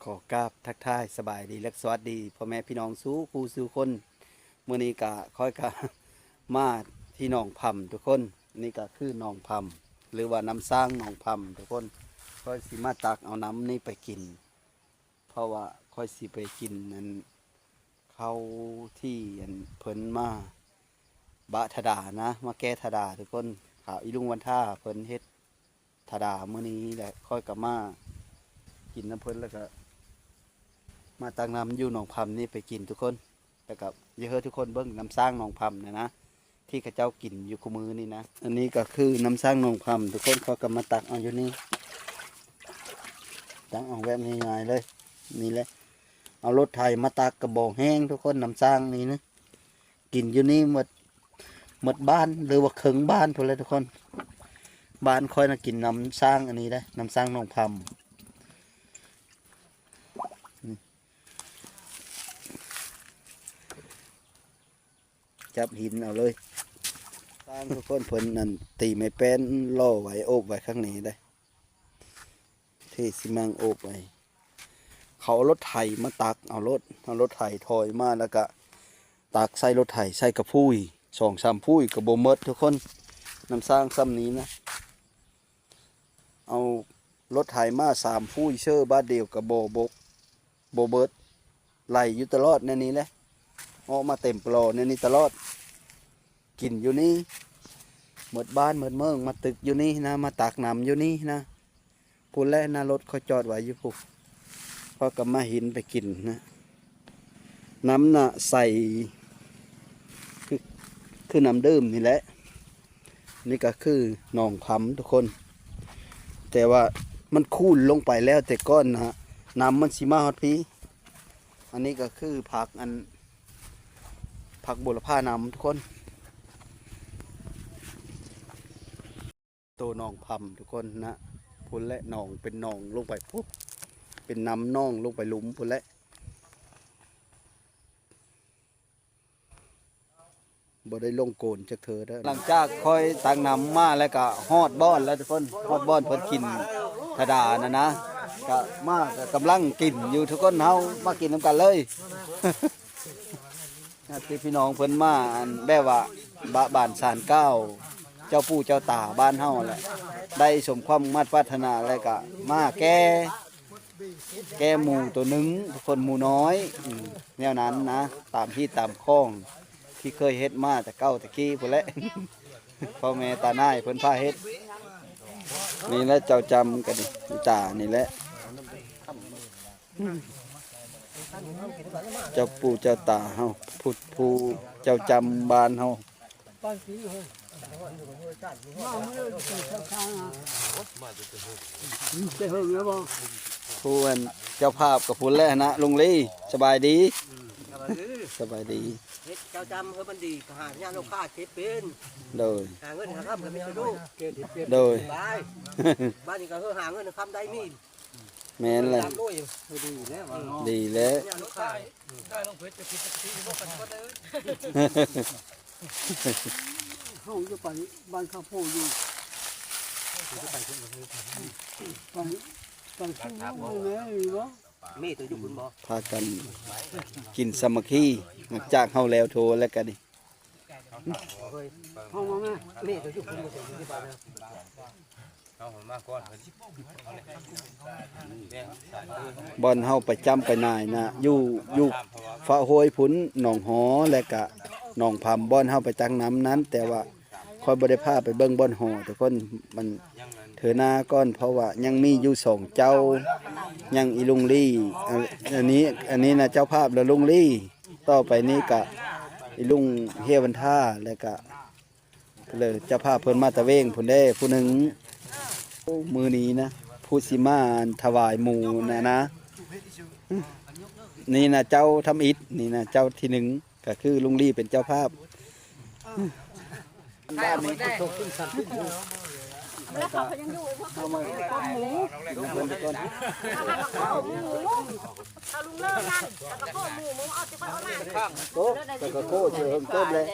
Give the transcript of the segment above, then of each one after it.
ຂໍກາບທັກທາຍສະບາຍດີ ແລະ ສະຫວັດດີພໍ່ແມ່ພີ່ນ້ອງສູ່ຜູ້ສູ່ຄົນ. ມື້ນີ້ກະ ຂ້ອຍກະ ມາທີ່ໜອງພຳທຸກຄົນ. ນີ້ກະຄືໜອງພຳ ຫຼືວ່ານ້ຳສ້າງໜອງພຳທຸກຄົນ. ຂ້ອຍຊິມາຕັກເອົານ້ຳນີ້ໄປກິນ ເພາະວ່າຂ້ອຍຊິໄປກິນອັນ ເຂົ້າທີ່ອັນເພິ່ນມາບະທະດານະ ມາແກ້ທະດາທຸກຄົນ. ຂາວອີລຸງວັນທາເພິ່ນເຮັດ ທະດາມື້ນີ້ແຫຼະ. ຂ້ອຍກະມາກິນນຳເພິ່ນ ແລ້ວກະມາຕັກນ້ຳຢູ່ໜອງພຳນີ້ໄປກິນທຸກຄົນ. ແລ້ວກະຢາກໃຫ້ທຸກຄົນເບິ່ງນ້ຳສ້າງໜອງພຳນະນະ ທີ່ເຂົາເຈົ້າກິນຢູ່ຄູ່ມື້ນີ້ນະ. ອັນນີ້ກະຄືນ້ຳສ້າງໜອງພຳທຸກຄົນ. ຂ້ອຍກະມາຕັກເອົາຢູ່ນີ້ ຕັກເອົາແບບງ່າຍໆເລີຍ ນີ້ແຫຼະ. ເອົາລົດໄຖມາຕັກກະບໍ່ແຮງທຸກຄົນ ນ້ຳສ້າງນີ້ນະ. ກິນຢູ່ນີ້ໝົດ ໝົດບ້ານ ຫຼືວ່າເຄິ່ງບ້ານພຸ້ນແຫຼະທຸກຄົນ. ບ້ານຂ້ອຍນະກິນນ້ຳສ້າງອັນນີ້ເດ້ ນ້ຳສ້າງໜອງພຳ. ຈັບຫີນເອົາເລີຍ. ສ້າງທຸກຄົນ ເພິ່ນນັ້ນຕີໄມ້ແປ້ນຫຼໍ່ໄວ້ ໂອບໄວ້ຂ້າງໃນເດ້. ເທຊີມັງໂອບໄວ້. ເຂົາເອົາລົດໄຖມາຕັກເອົາໂລດ ເອົາລົດໄຖຖອຍມາ ແລ້ວກະຕັກໃສ່ລົດໄຖ ໃສ່ກະພຸ້ຍ ສອງສາມພຸ້ຍກະບໍ່ໝົດທຸກຄົນ. ນ້ຳສ້າງຊ່ຳນີ້ນະ ເອົາລົດໄຖມາສາມພຸ້ຍເຊີບາດດຽວກະບໍ່ບົກ ບໍ່ເບິດ ໄຫຼຢູ່ຕະຫຼອດແນວນີ້ແຫຼະ. ອອກມາເຕັມປະຫຼໍ່ແນວນີ້ຕະຫຼອດ. ກິນຢູ່ນີ້ ໝົດບ້ານໝົດເມືອງ ມາຕຶກຢູ່ນີ້ນະ ມາຕັກນ້ຳຢູ່ນີ້ນະ. ພຸ້ນແຫຼະນະ ລົດຂ້ອຍຈອດໄວ້ຢູ່ພຸ້ນ. ຂ້ອຍກະມາຫີນໄປກິນນະ. ນ້ຳນະໃສ ຄື ຄືນ້ຳດື່ມນີ້ແຫຼະ. ນີ້ກະຄືໜອງພຳທຸກຄົນ ແຕ່ວ່າມັນຂຸດລົງໄປແລ້ວ ແຕ່ກ່ອນນະ ນ້ຳມັນຊິມາຮອດພີ້. ອັນນີ້ກະຄືຜັກ ອັນ ຜັກບົວລະພານຳທຸກຄົນ. ໂຕໜອງພຳທຸກຄົນນະ ພຸ້ນແຫຼະ ໜອງເປັນໜອງລົງໄປພຸ້ນ ເປັນນ້ຳໜອງລົງໄປລຸ່ມພຸ້ນແຫຼະ. ບໍ່ໄດ້ລົງໂກນຈັກເທື່ອເດີ. ຫຼັງຈາກຂ້ອຍຕັກນ້ຳມາແລ້ວກະຮອດບ່ອນແລ້ວທຸກຄົນ ຮອດບ່ອນເພິ່ນກິນທະດານະນະ ກະມາ ກະກຳລັງກິນຢູ່ທຸກຄົນ. ເຮົາມາກິນນຳກັນເລີຍ. ຍາດພີ່ນ້ອງເພິ່ນມາ ອັນ ແບບວ່າບະບານສານກ່າວເຈົ້າປູ່ເຈົ້າຕາບ້ານເຮົາແຫຼະ ໄດ້ສົມຄວາມມຸ່ງມາດປາດຖະໜາ ແລ້ວກະມາແກ່ ແກ່ໝູໂຕໜຶ່ງທຸກຄົນ ໝູນ້ອຍ ອືມ ແນວນັ້ນນະ ຕາມຮີດຕາມຄອງທີ່ເຄີຍເຮັດມາແຕ່ເກົ່າແຕ່ກີ້ພຸ້ນແຫຼະ. ພໍ່ແມ່ຕາໜ້າຍເພິ່ນພາເຮັດ. ນີ້ແຫຼະເຈົ້າຈຳກັນ ອີຕານີ້ແຫຼະ ເຈົ້າປູ່ເຈົ້າຕາເຮົາ ຜູ້ ຜູ້ເຈົ້າຈຳບ້ານເຮົາ. ຜູ້ອັນເຈົ້າພາບກະພຸ້ນແຫຼະນະ ລຸງລີ ສະບາຍດີ. ສະບາຍດີ ສະບາຍດີ. ເຮັດເຈົ້າຈຳໃຫ້ມັນດີ ກະຫາຍາດລູກຄ້າເກັບເປັນ. ໂດຍ ຫາເງິນຫາຄຳກະມີແຕ່ລູກ. ໂດຍ ບາດນີ້ກະເຮີຫາເງິນຫາຄຳໄດ້ມີ. ແມ່ນແຫຼະ ດີແລ້ວ ດີແລ້ວ. ເຮົາຈະໄປບ້ານຂ້າໂພດຢູ່ ໄປ ໄປຊຸມນຸມແມ່ນບໍ່? ມີໂຕຢູ່ພຸ້ນບໍ່? ພາກັນກິນສາມັກຄີ ຫຼັງຈາກເຮົາແລ້ວໂທແລ້ວກະນີ້. ເຮົາມາ ແມ່ ເຈົ້າຢູ່ພຸ້ນບໍ່? ເຈົ້າຢູ່ທີ່ບ້ານນະ ເຮົາມາກ່ອນເພິ່ນ. ບ່ອນເຮົາໄປຈ້ຳໄປນາຍນະ ຢູ່ ຢູ່ຝາຫ້ວຍພຸ້ນ ໜອງຫໍ ແລະກະໜອງພຳ ບ່ອນເຮົາໄປຕັກນ້ຳນັ້ນ. ແຕ່ວ່າຂ້ອຍບໍ່ໄດ້ພາໄປເບິ່ງບ່ອນຫໍທຸກຄົນ ມັນເທື່ອໜ້າກ່ອນ ເພາະວ່າຍັງມີຢູ່ສອງເຈົ້າ ຍັງອີລຸງລີ ອັນ ອັນນີ້ ອັນນີ້ນະເຈົ້າພາບ ແລະລຸງລີ. ຕໍ່ໄປນີ້ກະອີລຸງເຮຍວັນທາ ແລະກະເລີເຈົ້າພາບເພິ່ນມາຕະເວງພຸ້ນເດ້ ຜູ້ໜຶ່ງ. ໂອ້ ມື້ນີ້ນະ ຜູ້ຊິມາຖວາຍໝູນະນະ ນີ້ນະເຈົ້າທຳອິດ ນີ້ນະເຈົ້າທີໜຶ່ງ ກະຄືລຸງລີເປັນເຈົ້າພາບ. ບ້ານນີ້ ເອົາມາ ເອົາມາ ເອົາລຸງເລີນນັ້ນ ແລ້ວກະໂຄໝູ ໝູເອົາ ໂອ້ ແຕ່ກໍໂຄດເສີມເຕີມແຫຼະ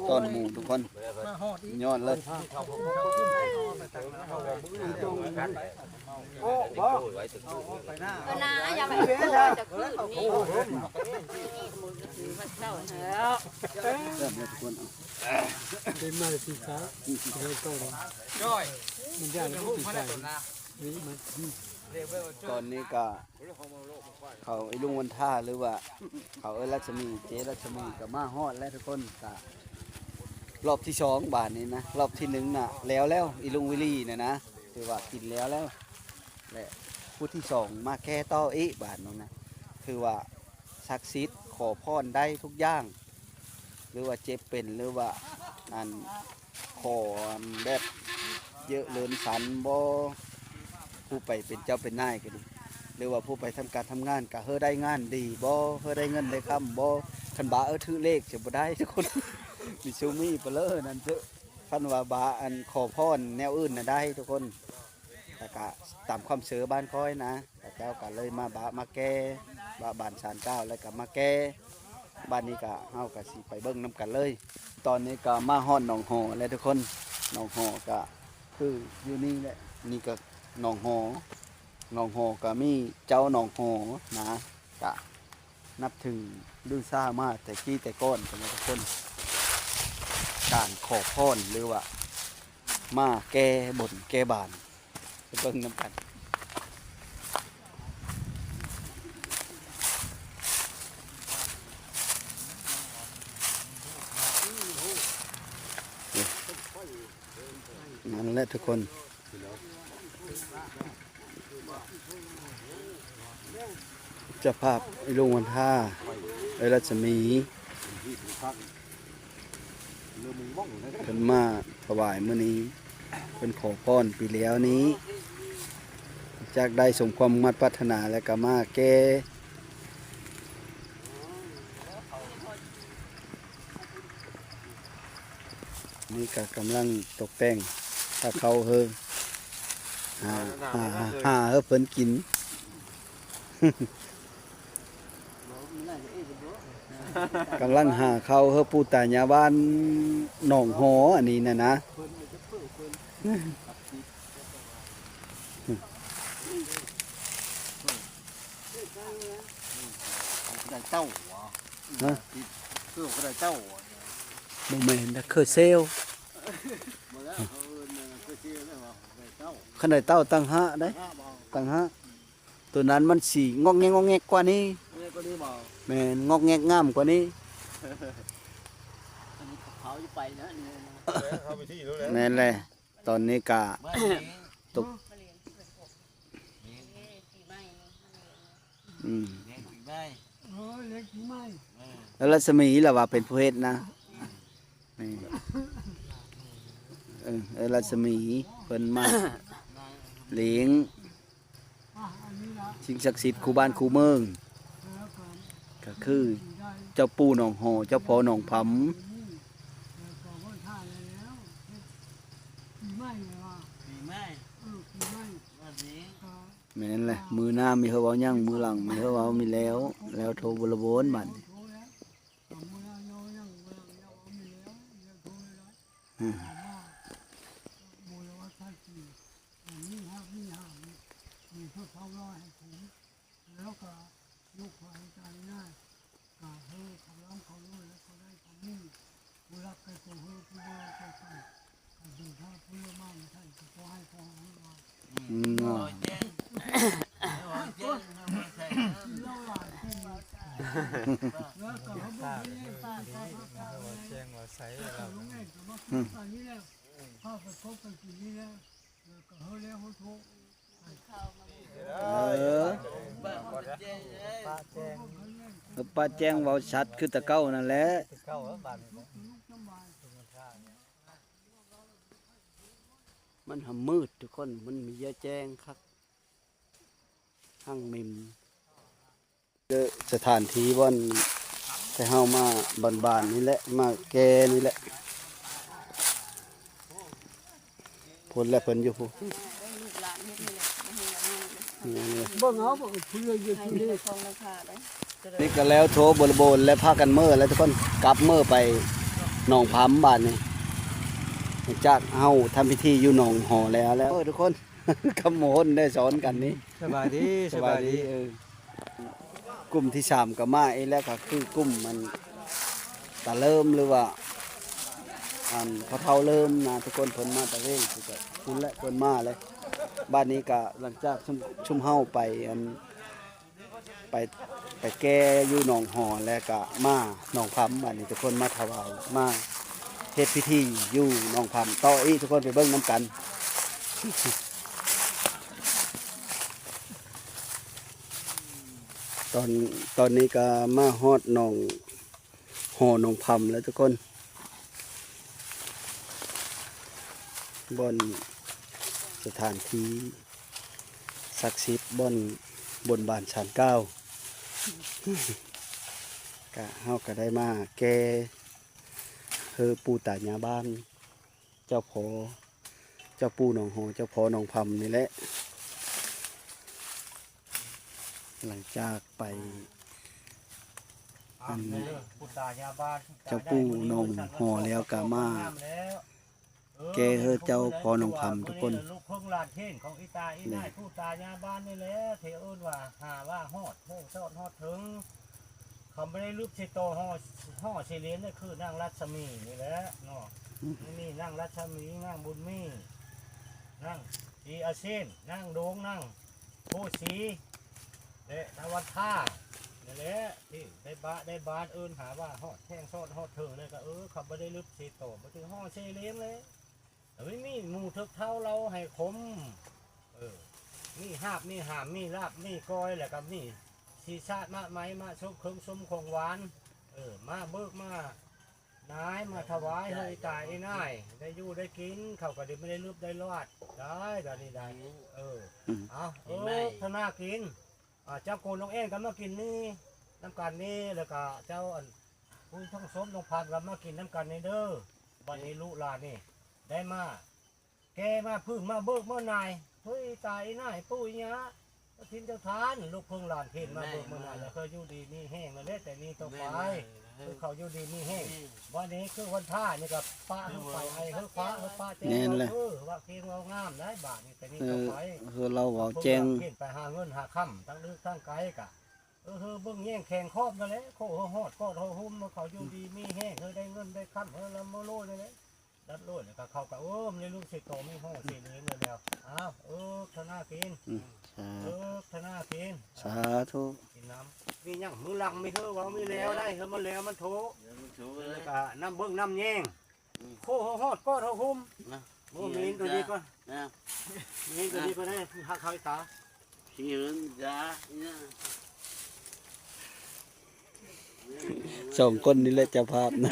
ຕອນໝູ່ທຸກຄົນ ຍອດເລີຍ. ເອີ ນາ ຢ່າໄປ ເອີ ຈະຂຶ້ນນີ້ ເລີ່ມແລ້ວທຸກຄົນ ເປັນມາແຕ່ປີກາຍ ມັນຢ້ານປີກາຍ ຕອນນີ້ກະ ເຂົາອີລຸງວັນທາ ຫຼືວ່າເຂົາເອີ່ນລັດສະໝີ ເຈລັດສະໝີ ກໍມາຮອດແລ້ວທຸກຄົນ. ກະລອບທີສອງບາດນີ້ນະ ລອບທີໜຶ່ງນະ ແລ້ວແລ້ວ ອີລຸງວິລີນະນະ ຖືວ່າກິນແລ້ວແລ້ວ ແລະ ຜູ້ທີສອງມາແກ່ຕໍ່ອີກບາດນີ້ນະ ຖືວ່າສັກສິດ ຂໍພອນໄດ້ທຸກຢ່າງ ຫຼືວ່າເຈັບເປັນ ຫຼືວ່າອັນ ຂໍອັນແບບເຍີະເລີນສັນບໍ່ ຜູ້ໄປເປັນເຈົ້າເປັນນາຍກໍດີ ຫຼືວ່າຜູ້ໄປທຳການທຳງານ ກະເຮີໄດ້ງານດີບໍ່ ເຮີໄດ້ເງິນໄດ້ຄຳບໍ່ ຄັນບາເອີຖືກເລກຈະບໍ່ໄດ້ທຸກຄົນ ມີຊູມີປະເລີນັ້ນເທີ ຄັນວ່າບາອັນຂໍພອນແນວອື່ນນະໄດ້ທຸກຄົນ ແລ້ວກະຕາມຄວາມເຊື່ອບ້ານຂ້ອຍນະ ເຂົາເຈົ້າກໍເລີຍມາບະມາແກ່ ບະບານສານກ່າວ ແລ້ວກໍມາແກ່. ບາດນີ້ກໍ ເຮົາກໍຊິໄປເບິ່ງນຳກັນເລີຍ. ຕອນນີ້ກໍມາຮອດໜອງຫໍແລ້ວທຸກຄົນ. ໜອງຫໍກໍຄືຢູ່ນີ້ແຫຼະ. ນີ້ກໍໜອງຫໍ. ໜອງຫໍກໍມີເຈົ້າໜອງຫໍນະ. ກະນັບຖືລືຊາມາແຕ່ກີ້ແຕ່ກ່ອນພຸ້ນນະທຸກຄົນ. ການຂໍພອນ ຫຼືວ່າມາແກ້ບົນແກ້ບານ. ໄປເບິ່ງນຳກັນ. ນັ້ນແຫຼະທຸກຄົນ ເຈົ້າພາບ ອີລຸງວັນທາ ເອື້ອຍລັດສະໝີ. ເພິ່ນມາຖວາຍມື້ນີ້ ເພິ່ນຂໍພອນປີແລ້ວນີ້ ຈາກໄດ້ສົມຄວາມມຸ່ງມາດປາດຖະໜາ ແລ້ວກໍມາແກ່. ນີ້ກໍກຳລັງຕົກແຕ່ງ ຖ້າເຂົ້າເຮີ ຫາ ຫາ ຫາເຮີເພິ່ນກິນ. ກຳລັງຫາເຂົ້າເຮີປູຕາຍາບ້ານໜອງຫໍ ອັນນີ້ນະນະ. ໄດ້ເຕົ້າຫວາ? ຮະ? ເອີ ໄດ້ເຕົ້າຫວາ? ບໍ່ແມ່ນນະ ຄືເຊວ. ບໍ່ແລ້ວ ເຂົາເອີ້ນເປັນເຊວແລ້ວຫວາ? ໄດ້ເຕົ້າ. ຄັນໄດ້ເຕົ້າຕ່າງຫາກເດ້. ຕ່າງຫາກບໍ່? ຕ່າງຫາກ. ຕົວນັ້ນມັນຊິງອກແງກງອກແງກກວ່ານີ້. ງອກແງກກວ່ານີ້ບໍ່? ແມ່ນ ງອກແງກງາມກວ່ານີ້. ອັນນີ້ເຂົາເຜົາຢູ່ໄປນະ ນີ້ນະ. ເຂົາໄປທີ່ໂລດແລ້ວ. ແມ່ນແຫຼະ. ຕອນນີ້ກະຕົກ ອືມ ເອີ ລັດສະໝີລະວ່າເປັນຜູ້ເຮັດນະ. ນີ້ ເອີ ເອີ ລັດສະໝີເພິ່ນມາລ້ຽງ ສິ່ງສັກສິດຄູ່ບ້ານຄູ່ເມືອງ ກໍຄືເຈົ້າປູ່ໜອງຫໍ ເຈົ້າພໍ່ໜອງຜຳ. ແມ່ນແຫຼະ ມື້ໜ້າມີເຮົາເວົ້າຫຍັງ ມື້ຫຼັງມີເຮົາເວົ້າມີແລ້ວ ແລ້ວໂທບໍລະໂບນບາດນີ້. ອືມ ມີຮັກມີຫາມ ມີເພື່ອເຝົ້າລອຍໃຫ້ຜົມ ແລ້ວກໍຍົກຂວາຍໃຈໜ້າ ກະເຮີເຂົາລ້ຳເຂົາລວຍ ແລ້ວເຂົາໄດ້ເຂົາມີ ຜູ້ລັກໃກ້ໂຕເຮີ ຜູ້ບໍ່ລັກໃກ້ຕົນ ຄັນເດີນທາງເພື່ອມາໃຊ້ ກໍຂໍໃຫ້ຂໍເຮີວ່າ ອືມ ເນາະ ກິນເຫຼົ້າຫຼາຍຂຶ້ນ ແລ້ວກໍເຮົາບໍ່ໄດ້ປານໃສ່ ເຮົາວ່າແຈ້ງວ່າໃສ ເຮົາກໍລົງແອງກໍມາ ອືມ ກິນປານນີ້ແລ້ວ ພາໄປຄົບກັນກິນນີ້ແລ້ວ ແລ້ວກໍເຮົາແລ້ວເຮົາໂທ ເອີ ເອີ ປາແຈ້ງເວົ້າຊັດຄືແຕ່ເກົ່ານັ້ນແຫຼະ. ມັນຫຳມືດທຸກຄົນ ມັນມີເຫຍື່ອແຈ້ງຄັກ ຮັ່ງມິມ. ເອີ ສະຖານທີ່ບ່ອນທີ່ເຮົາມາບານໆນີ້ແຫຼະ ມາແກ່ນີ້ແຫຼະ. ພຸ້ນແຫຼະ ເພິ່ນຢູ່ພຸ້ນ ເບິ່ງເອົາ ເພິ່ນເລີຍຢູ່ທີ່ນີ້ ນີ້ກໍແລ້ວໂທບໍລິບູນ ແລະ ພາກັນເມືອແລ້ວທຸກຄົນ ກັບເມືອໄປໜອງພຳບາດນີ້ ຫຼັງຈາກເຮົາທຳພິທີຢູ່ໜອງຫໍແລ້ວ ແລ້ວ ເອີ ທຸກຄົນ ຄຳມະຫົນໄດ້ສອນກັນນີ້ ສະບາຍດີ ສະບາຍດີ ເອີ ກຸ່ມທີສາມກໍມາອີກແລ້ວ ກໍຄືກຸ່ມອັນຕາເລີມ ຫຼືວ່າອັນພໍ່ເຖົ້າເລີມນະທຸກຄົນ ເພິ່ນມາຕະເວນ ພຸ້ນແຫຼະ ເພິ່ນມາແລ້ວ ບາດນີ້ກໍຫຼັງຈາກຊຸມ ຊຸມເຮົາໄປອັນ ໄປ ໄປແກ່ຢູ່ໜອງຫໍ ແລ້ວກໍມາໜອງພຳ ບາດນີ້ທຸກຄົນມາຖວາຍ ມາເຮັດພິທີຢູ່ໜອງພຳຕໍ່ອີກ ທຸກຄົນໄປເບິ່ງນຳກັນ. ຕອນ ຕອນນີ້ກໍມາຮອດໜອງ ຫໍໜອງພຳແລ້ວທຸກຄົນ ບ່ອນສະຖານທີ່ສັກສິດ ບ່ອນບົນບານສານກ່າວ ກະ ເຮົາກະໄດ້ມາແກ່ເຮີປູ່ຕາຍ່າບ້ານ ເຈົ້າພໍ່ ເຈົ້າປູ່ໜອງຫໍ ເຈົ້າພໍ່ໜອງພຳນີ້ແຫຼະ ຫຼັງຈາກໄປ ອັນ ເຈົ້າປູ່ໜອງຫໍແລ້ວກະມາແກ່ເຮີເຈົ້າພໍ່ໜອງພຳທຸກຄົນ ລູກເພິ່ງຫຼານເຂນຂອງອີຕາອີນາຍ ປູ່ຕາຍ່າບ້ານນີ້ແຫຼະ ທີ່ເອີ້ນວ່າຫາວ່າຮອດແທ້ຊອດຮອດເຖິງ ເຂົາບໍ່ໄດ້ລຶບໃສ່ຕໍ່ຫໍ ຫໍສີ່ເຫຼນ ຄືນາງລັດສະໝີນີ້ແຫຼະເນາະ ມີນາງລັດສະໝີ ນາງບຸນມີ ນາງສີອາເຊນ ນາງໂດງ ນາງໂພສີ ແລະ ນາວັນທາ ນັ້ນແຫຼະ ທີ່ໄດ້ບະໄດ້ບານເອີ້ນຫາວ່າຮອດແທ້ຊອດຮອດເຖິງ ແລ້ວກໍ ເອີ ເຂົາບໍ່ໄດ້ລຶບໃສ່ຕໍ່ ບໍ່ຖືກຫໍສີ່ເຫຼນເລີຍ ແລ້ວມີໝູ່ເຖິກເທົາເລົ່າໃຫ້ຄົມ ເອີ ມີຫາບມີຫາມ ມີລາບມີກ້ອຍ ແລ້ວກໍມີສີສາດໝາກໄມ້ ໝາກສົມ ເຄື່ອງສົມຂອງຫວານ ເອີ ມາເບີກມານາຍ ມາຖວາຍໃຫ້ຕາອີນາຍ ໄດ້ຢູ່ໄດ້ກິນ ເຂົາກໍໄດ້ ບໍ່ໄດ້ລຶບໄດ້ລອດ ໄດ້ດານີ້ໄດ້ ເອີ ເອົາ ເອີ ທະນາກິນ ອາ ເຈົ້າໂກນນ້ອງແອນກໍມາກິນນີ້ນຳກັນນີ້ ແລ້ວກໍເຈົ້າ ອັນ ຜູ້ທັງສົມນ້ອງພັນກໍມາກິນນຳກັນນີ້ເດີ ບັດນີ້ລູກຫຼານນີ້ໄດ້ມາ ແກ່ມາຜຶ້ງມາເບີກມານາຍ ເຮີຍ ຕາອີນາຍ ປູ່ອີຫຍັງ ເຈົ້າຖິ່ນເຈົ້າຖານ ລູກເພິ່ງຫຼານເຂນມາເບີກມານາຍ ແລ້ວເຂົາຢູ່ດີມີແຮງ ແລ້ວແຕ່ນີ້ຕໍ່ໄປ ເອີ ເຂົາຢູ່ດີມີແຮງ ບັດນີ້ຄືວັນທານີ້ກໍປະເຮົາໄປ ໃຫ້ເຮົາຄວ້າເຮົາປະແຈ້ງ ແມ່ນແຫຼະ ເອີ ວ່າເກັ່ງເວົ້າງາມໄດ໋ ບາດນີ້ແຕ່ນີ້ຕໍ່ໄປ ເອີ ເຮົາເວົ້າແຈ້ງ ເພິ່ງຫຼານເຂນໄປຫາເງິນຫາຄຳ ທັງເລິກທັງໄກກະ ເອີ ເຮີເບິ່ງແຍງແຂງຂອບນັ້ນແຫຼະ ໂຄເຮີຮອດກອດເຮີຫຸ້ມ ເຂົາຢູ່ດີມີແຮງ ເຮີໄດ້ເງິນໄດ້ຄຳ ເຮີລ່ຳເຮີລວຍນັ້ນແຫຼະ ດັດໂລດ ແລ້ວກໍເຂົາກໍ ເອີ ມັນໄດ້ລູກໃສ່ຕໍ່ ມີຫໍໃສ່ເລີນແລ້ວ ອ້າວ ເອີ ທະນາກິນ ອືມ ສາ ເອີ ທະນາກິນ ສາທຸ ກິນນ້ຳ ມີຫຍັງມື້ຫຼັງມີເຮີເວົ້າມີແລ້ວໄດ້ ເຮີມັນແລ້ວມັນໂທ ແລ້ວມັນໂທ ແລ້ວກໍນ້ຳເບິ່ງນ້ຳແຍງ ອືມ ໂຄເຮີຮອດກອດເຮີຫຸ້ມ ນະ ໂອ້ ມີນຕົວນີ້ກໍ ນະ ມີນຕົວນີ້ກໍໄດ້ ຮັກເຂົາອີຕາ ສອງຄົນນີ້ແຫຼະເຈົ້າພາບນະ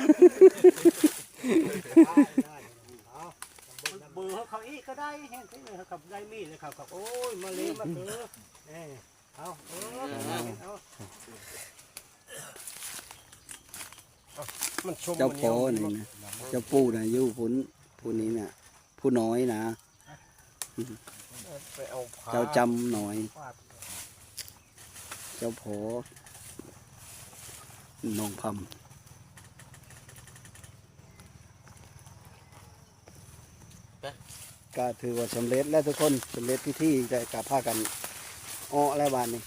ເບີເຂົາອີກກໍໄດ້ ແຮງເຂົາກໍໄດ້ມີແລ້ວ ເຂົາກໍ ໂອ້ຍ ມາເລີຍມາເຕີ ເອີ ເອົາ ເອີ ເອົາ ມັນຊົມ ເຈົ້າພໍ່ນີ້ນະ ເຈົ້າປູ່ນະ ຢູ່ພຸ້ນ ຜູ້ນີ້ນະ ຜູ້ນ້ອຍນະ ໄປເອົາຜ້າ ເຈົ້າຈຳນ້ອຍ ເຈົ້າພໍ່ໜອງພຳ ກໍຖືວ່າສຳເລັດແລ້ວທຸກຄົນ ສຳເລັດພິທີ ແລ້ວກໍພາກັນເອາະແລ້ວບາດນີ້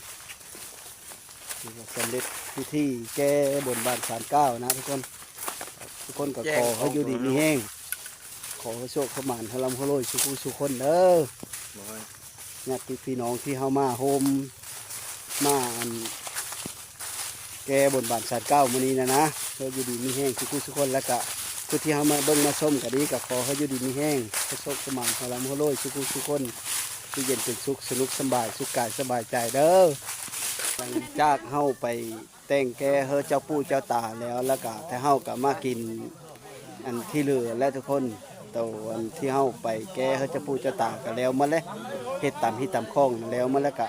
ຖືວ່າສຳເລັດພິທີແກ້ບົນບານສານກ່າວນະທຸກຄົນ ທຸກຄົນກໍຂໍໃຫ້ຢູ່ດີມີແຮງ ຂໍໃຫ້ໂຊກໃຫ້ໝານ ໃຫ້ລ່ຳໃຫ້ລວຍສູ່ຜູ້ສູ່ຄົນເດີ ຍາດຕິພີ່ນ້ອງທີ່ເຮົາມາໂຮມ ມາອັນ ແກ້ບົນບານສານກ່າວມື້ນີ້ນະນະ ເຮົາຢູ່ດີມີແຮງສູ່ຜູ້ສູ່ຄົນ ແລ້ວກະຜູ້ທີ່ເຮົາມາເບິ່ງມາຊົມກໍດີ ກໍຂໍໃຫ້ຢູ່ດີມີແຮງ ໃຫ້ໂຊກໃຫ້ໝານ ໃຫ້ລ່ຳໃຫ້ລວຍສູ່ຜູ້ສູ່ຄົນ ຢູ່ເຢັນເປັນສຸກ ສະໜຸກສະບາຍ ສຸກກາຍສະບາຍໃຈເດີ ຫຼັງຈາກເຮົາໄປ ແຕ່ງແກ່ເຮີເຈົ້າປູ່ເຈົ້າຕາແລ້ວ ແລ້ວກະ ແຕ່ເຮົາກະມາກິນອັນທີ່ເຫຼືອແລ້ວທຸກຄົນ ໂຕອັນທີ່ເຮົາໄປແກ່ເຮີເຈົ້າປູ່ເຈົ້າຕາກະແລ້ວໝົດແລ້ວ ເຮັດຕາມຮີດຕາມຄອງແລ້ວໝົດແລ້ວກະ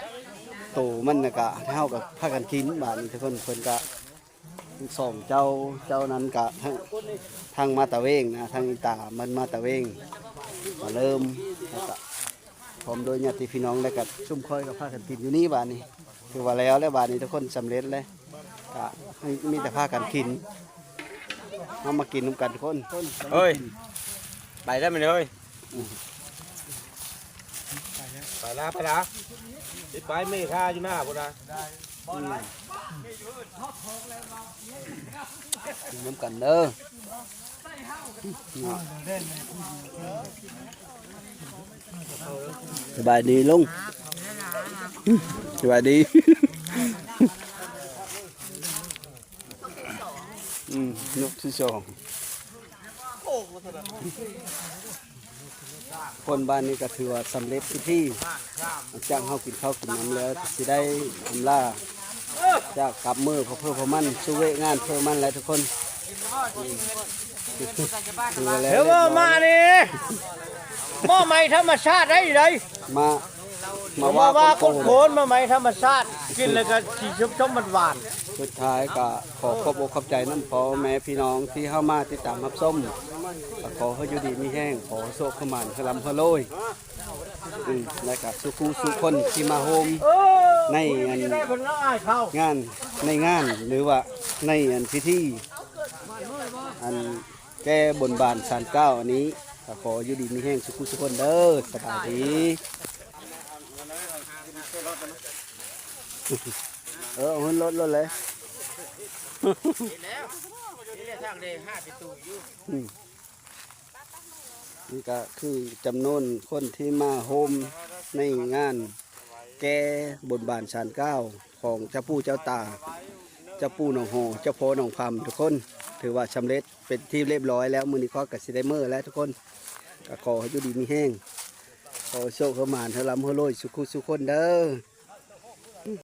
ໂຕມັນນະກະ ເຮົາກະພາກັນກິນບາດນີ້ທຸກຄົນ ເພິ່ນກະສອງເຈົ້າ ເຈົ້ານັ້ນກະທັງ ທັງມາຕະເວງນະ ທັງອີຕາມັນມາຕະເວງ ມາເລີ່ມ ແລ້ວກະ ພ້ອມໂດຍຍາດຕິພີ່ນ້ອງ ແລ້ວກະຊຸມຂ້ອຍກໍພາກັນກິນຢູ່ນີ້ບາດນີ້. ຖືວ່າແລ້ວແລ້ວບາດນີ້ ທຸກຄົນສຳເລັດແລ້ວ ກະມີແຕ່ພາກັນກິນ. ເຮົາມາກິນນຳກັນທຸກຄົນ. ເຮີ້ຍ ໄປແລ້ວແມ່ນເຮີ້ຍ ໄປລະ ໄປລະ ໄປເມຄາຢູ່ໜ້າພຸ້ນນະ. ອືມ ກິນນຳກັນເດີ. ສະບາຍດີລຸງ ສະບາຍດີ. ອືມ ຍົກທີສອງ ຄົນບ້ານນີ້ກໍຖືວ່າສຳເລັດພິທີ. ຫຼັງຈາກເຮົາກິນເຂົ້າກິນນ້ຳແລ້ວ ຊິໄດ້ອຳລາຈາກກັບມື້ ເພື່ອເພື່ອມັນສູ່ວຽກງານເພື່ອມັນແຫຼະທຸກຄົນ. ອືມ ຖືວ່າແລ້ວ ເອີ ໝໍ້ໄມ້ນີ້ ໝໍ້ໄມ້ທຳມະຊາດໄດ້ ໄດ້ ມາ ມາວ່າ ມາວ່າ ໂກນໂກນ ໂກນ ໝໍ້ໄມ້ທຳມະຊາດ ກິນແລ້ວກໍສີສົ້ມໆຫວານໆ. ສຸດທ້າຍກໍຂໍຂອບອົກຂອບໃຈນຳພໍ່ແມ່ພີ່ນ້ອງທີ່ເຂົ້າມາຕິດຕາມຮັບຊົມ ກໍຂໍໃຫ້ຢູ່ດີມີແຮງ ຂໍໂຊກໃຫ້ໝານ ໃຫ້ລ່ຳໃຫ້ລວຍ. ອືມ ແລ້ວກໍສູ່ຄູ່ສູ່ຄົນທີ່ມາໂຮມໃນອັນງານ ໃນງານ ຫຼືວ່າໃນອັນພິທີອັນແກ້ບົນບານສານກ່າວອັນນີ້ ກໍຂໍຢູ່ດີມີແຮງສູ່ຄູ່ສູ່ຄົນເດີ. ສະບາຍດີ. ເອີ ເອົາຂຶ້ນລົດ ລົດເລີຍ. ນີ້ແຫຼະ ທາງເດ ຫ້າປະຕູຢູ່. ອືມ ນີ້ກໍຄືຈຳນວນຄົນທີ່ມາໂຮມໃນງານແກ່ບົນບານສານກ່າວຂອງເຈົ້າປູ່ເຈົ້າຕາ ເຈົ້າປູ່ໜອງຫໍ ເຈົ້າພໍ່ໜອງພຳ ທຸກຄົນ. ຖືວ່າສຳເລັດເປັນທີ່ຮຽບຮ້ອຍແລ້ວ. ມື້ນີ້ຂ້ອຍກໍຊິໄດ້ເມືອແລ້ວທຸກຄົນ. ກໍຂໍໃຫ້ຢູ່ດີມີແຮງ ຂໍໂຊກໃຫ້ໝານ ໃຫ້ລ່ຳໃຫ້ລວຍສູ່ຄູ່ສູ່ຄົນເດີ.